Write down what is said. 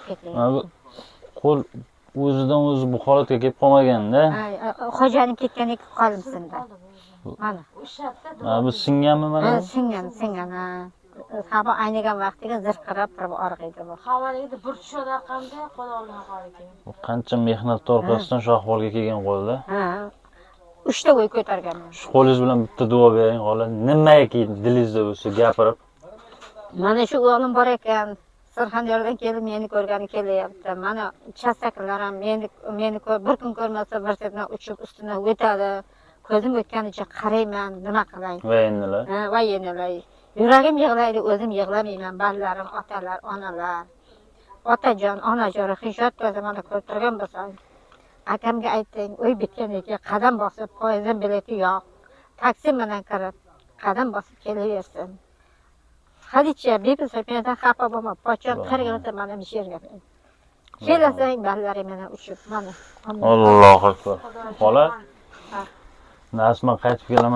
ketyapti. Mana bu qo'l o'zidan o'zi bu holatga kelib qolmaganda. Xo'janing ketganiga qo'lim sindi. Mana. Mana bu singanmi mana Ha, bu? Singan, singan, ha. Havo aynigan vaqtiga zirqirab turib og'riydi bu. Havoligida bir tushadi orqamda, qo'l olgan holiga. Bu qancha mehnat orqasidan shu ahvolga kelgan qo'lda. Ha. Uchta uy ko'targanman. Shu qo'lingiz bilan bitta duo bering, xola. Nimaki dilingizda bo'lsa gapirib. Mana shu o'g'lim bor ekan. Surxondaryodan kelib meni ko'rgani kelyapti. Mana chastaklar ham meni bir kun ko'rmasa bir chetdan uchib ustidan o'tadi. Ko'zim o'tganicha qarayman, nima qilay? Va endilar. Ha, va yenalar. Yuragim yig'laydi, o'zim yig'lamayman. Bolalarim, otalar, onalar. Otajon, onajon, xishot ko'zi mana ko'rib turgan bo'lsang, akamga ayting, uy bitgandan keyin qadam bosib, poyezddan bileti yo'q. Taksi bilan kirib, qadam bosib kelaversin. Hadicha, bepul mendan xafa bo'lma. Pochcham qirg'ilsa mana shu yerga. Kelasang, bolalaring bilan uchib, mana. Allohu akbar. Xola, Ha. Nasma qaytib kelaman.